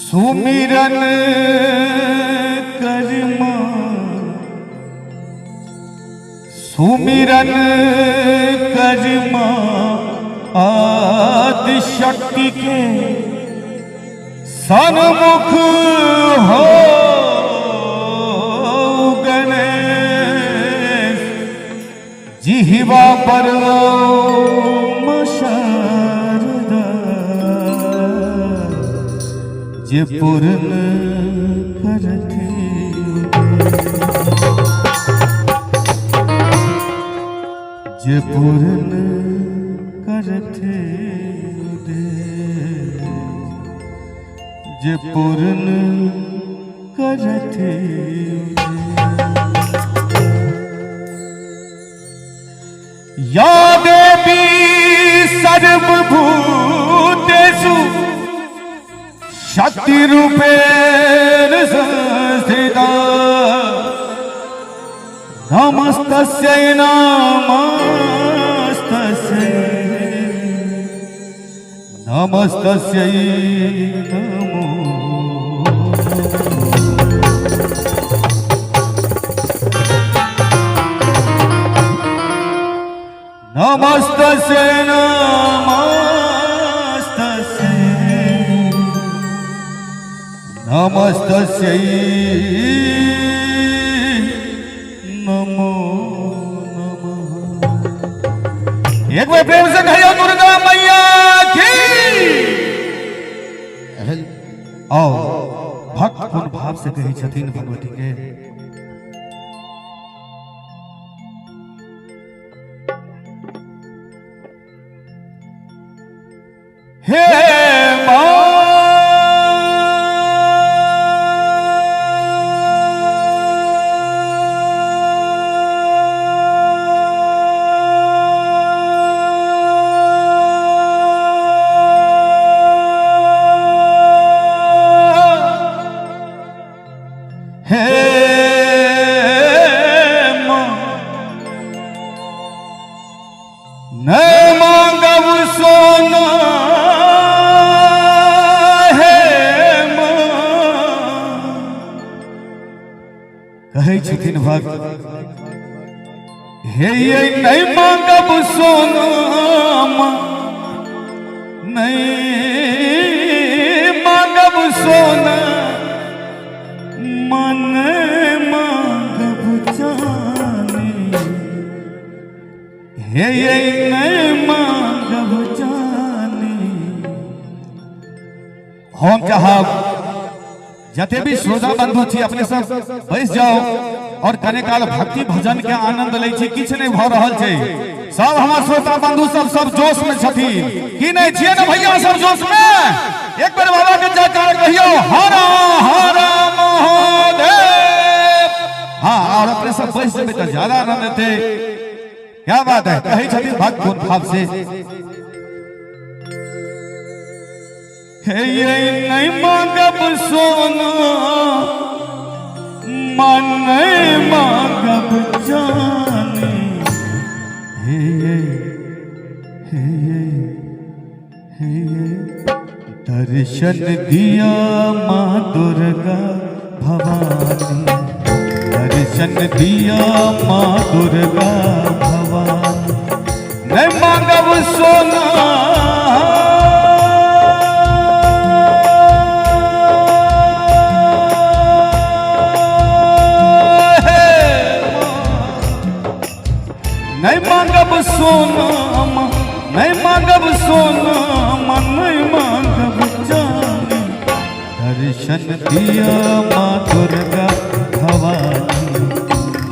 सुमिरन करमा, सुमिरन करमा आदि शक्ति के सन्मुख हो गणेश, जिह्वा पर ओम शारदा, जे पूर्ण करथे, जे पूर्ण करथे उदेश, जे पूर्ण करथे उदेश। या देवी सर्वभूतेषु शक्ति रूपेण संस्थिता, नमस्तस्यै नमस्तस्यै नमस्तस्यै नमो। नमस्तस्यै नमस्तस्यै नमस्तस्यै नमो नमः। एक बार प्रेम से कहियो दुर्गा मैया की। आओ भक्त कोन भाव से कहै छथिन भगवती के। हे माँ हे माँ, नहीं मांगब सोना हे माँ। कहै छथिन भक्त, हे ये नहीं मांगब सोना माँ, नहीं मांगब सोना, मन मांगब चानी, हे ये नहीं मांगब चानी। हम चाहब जते भी श्रोता बंधु छी अपने सब बैस जाओ और कने काल भक्ति भजन के आनंद लै छी। किछु नहीं भऽ रहल छै, सब हमर श्रोता बंधु सब सब जोश में छथिन की नहीं छियै ने भैया? सब जोश में एक बेर बाबा के जयकार कहियो, हर हर महादेव। हाँ, और अपने सब बैस जेबै तऽ ज्यादा आनंद हेतै। क्या बात है। कहै छथिन भक्त कोन भाव से, हे ये नहीं मांगब सोना, मन नहीं मांगब चानी, हे ये हे ये हे ये दर्शन दिया माँ दुर्गा भवानी, दर्शन दिया माँ दुर्गा भवानी। नहीं मांगब सोना, हे माँ, नहीं मांगब सोना माँ, नहीं मांगब सोना माँ, नहीं मांगब चानी, दर्शन दिया माँ दुर्गा भवानी,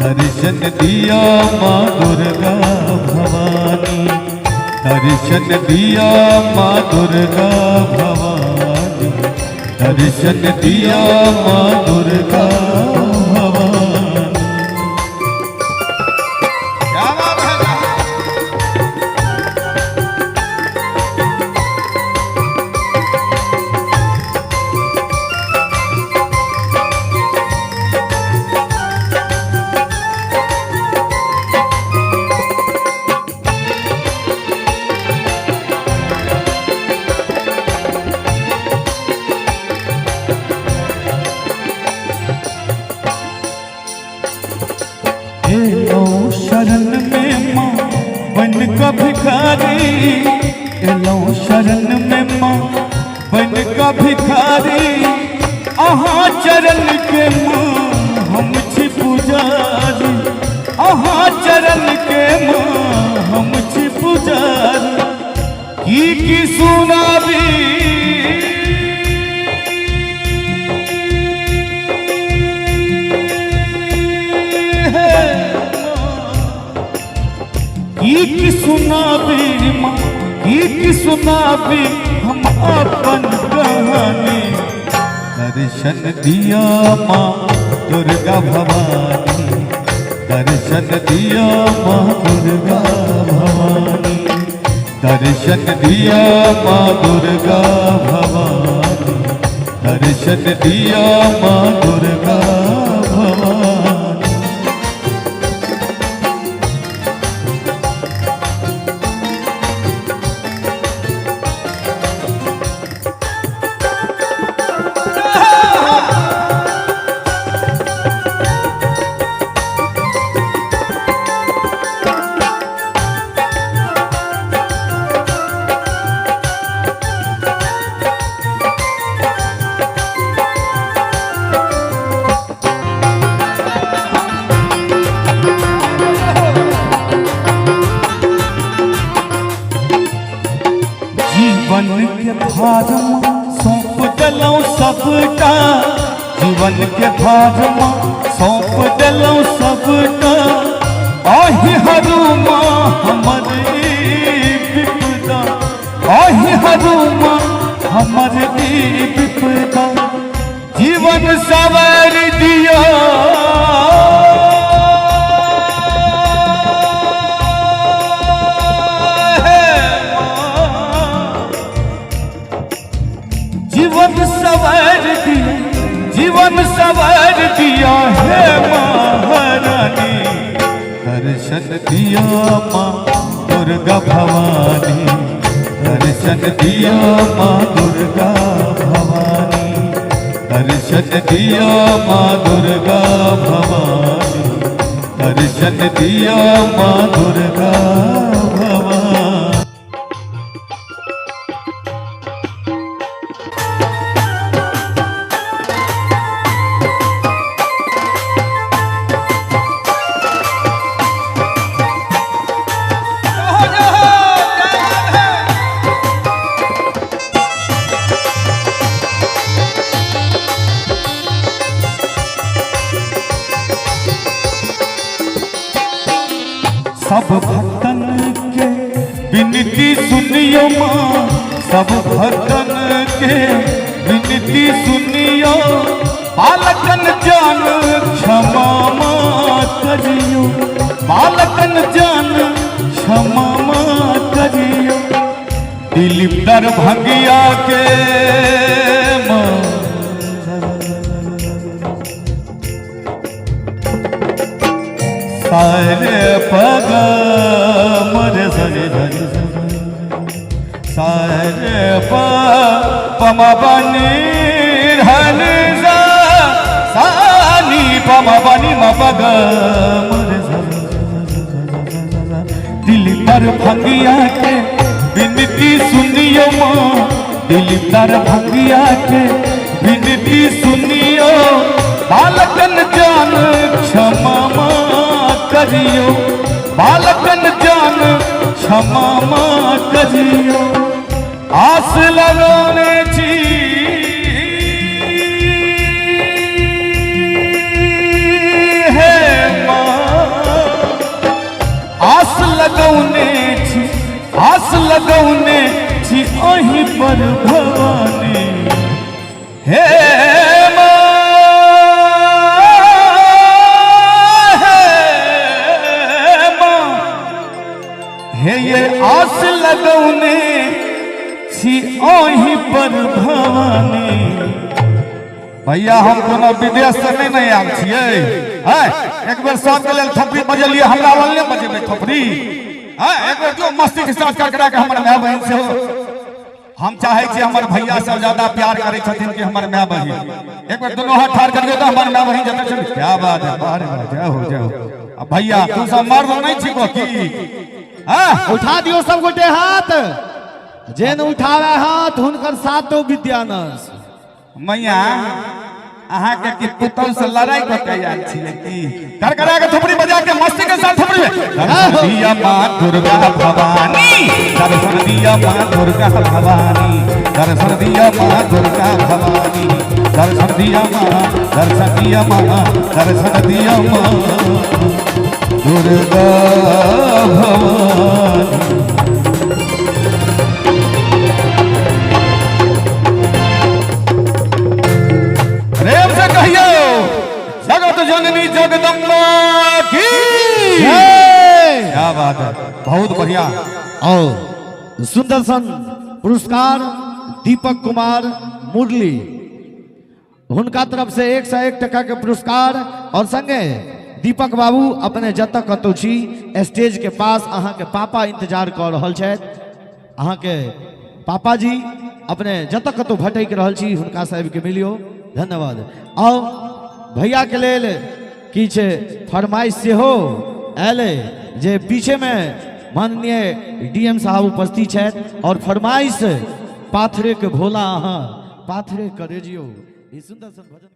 दर्शन दिया माँ दुर्गा भवानी, दर्शन दिया माँ दुर्गा भवानी, दर्शन दिया माँ दुर्गा भवानी। क्या बात है। एलौं शरण में माँ बन क भिखारी, एलौं शरण में माँ बन क भिखारी, अहाँ चरण के माँ हम छी पुजारी, अहाँ चरण के माँ हम छी पुजारी। की की सुनाबी की की सुनाबी माँ, की की सुनाबी हम अपन कहानी। दर्शन दिया माँ दुर्गा भवानी, दर्शन दिया माँ दुर्गा भवानी, दर्शन दिया माँ दुर्गा भवानी, दर्शन दिया माँ दुर्गा भवानी। जीवन के भार सौंप देलहुँ सबटा, जीवन के भार सौंप देलहुँ सबटा, अहि हरू माँ हमर ई विपदा, अहि हरू माँ हमर ई विपदा। जीवन सवार दिया जीवन सवार दिया, जीवन सवार दिया हे महारानी। दर्शन दिया माँ दुर्गा भवानी, दर्शन दिया माँ दुर्गा भवानी, दर्शन दिया माँ दुर्गा भवानी, दर्शन दिया माँ दुर्गा भवानी। सब भक्तन के विनती सुनियो माँ, सब भक्तन के विनती सुनियो, बालकन जान क्षमा माँ करियो, बालकन जान क्षमा माँ करियो। दिलीप दरभंगिया के माँ सारे पग मरे सरे सरे सारे प पम बनी धन सा सानी पम बनी म पग मरे दिल पर भंगिया के विनती सुनियो माँ, दिल पर भंगिया के विनती सुनियो, बालकन जान क्षमा माँ करियो, बालकन जान क्षमा माँ करियो। आस लगौने छी हे माँ, आस लगौने छी, आस लगौने छी अहीं पर भवानी। हे माँ, हे माँ, हे ये आस लगौने छी अहीं पर भवानी। भैया हम कोनो विदेश से नहीं नहीं आयल छियै, हैं एक बेर सबके लेल थोपड़ी बजेलियै, हमरा लेल नहि बजेबै थोपड़ी, हैं एक बेर जो मस्ती के साथ करकरा के हमर माय बहिन सेहो। हम चाहे छी हमर भैया सब ज्यादा प्यार करे छथिन कि हमर माय बहिन। एक बार दोनों हाथ ठाड़ करियो तो हमर माय बहिन जते छथिन। क्या बात है, बारे बारे, जय हो जय हो। अब भैया तू सब मर्द नहीं छिको की? हाँ उठा दियो सब गोटे हाथ, जेन उठावे हाथ हुनकर सातो विद्यानस। मैया अहाँ के की पुतौ से लड़ाई कऽ के आयल छियै की? करकरा के थोपड़ी बजा के मस्ती के साथ थोपड़ी में। दर्शन दिया माँ दुर्गा भवानी, दर्शन दिया माँ दुर्गा भवानी, दर्शन दिया माँ दुर्गा भवानी, दर्शन दिया माँ, दर्शन दिया माँ, दर्शन दिया माँ दुर्गा भवानी। प्रेम से कहियो जगत जननी जगदम्बा की जय। क्या बात है, बहुत बढ़िया। और सुंदर सन पुरस्कार दीपक कुमार मुरली हुनका तरफ से 101 टका के पुरस्कार। और संगे दीपक बाबू अपने जतऽ कतौ छी स्टेज के पास अहाँ के पापा इंतजार कऽ रहल छथि। अहाँ के पापा जी अपने जतऽ कतौ भटकि रहल छी हुनका से आबि के मिलियो। धन्यवाद। और भैया के लेल किछु फरमाइश सेहो आयल जे पीछे में माननीय डीएम साहब उपस्थित छथि और फरमाइश पाथरे के भोला अहाँ पाथरे करे जियो, ई सुंदर सन भजन।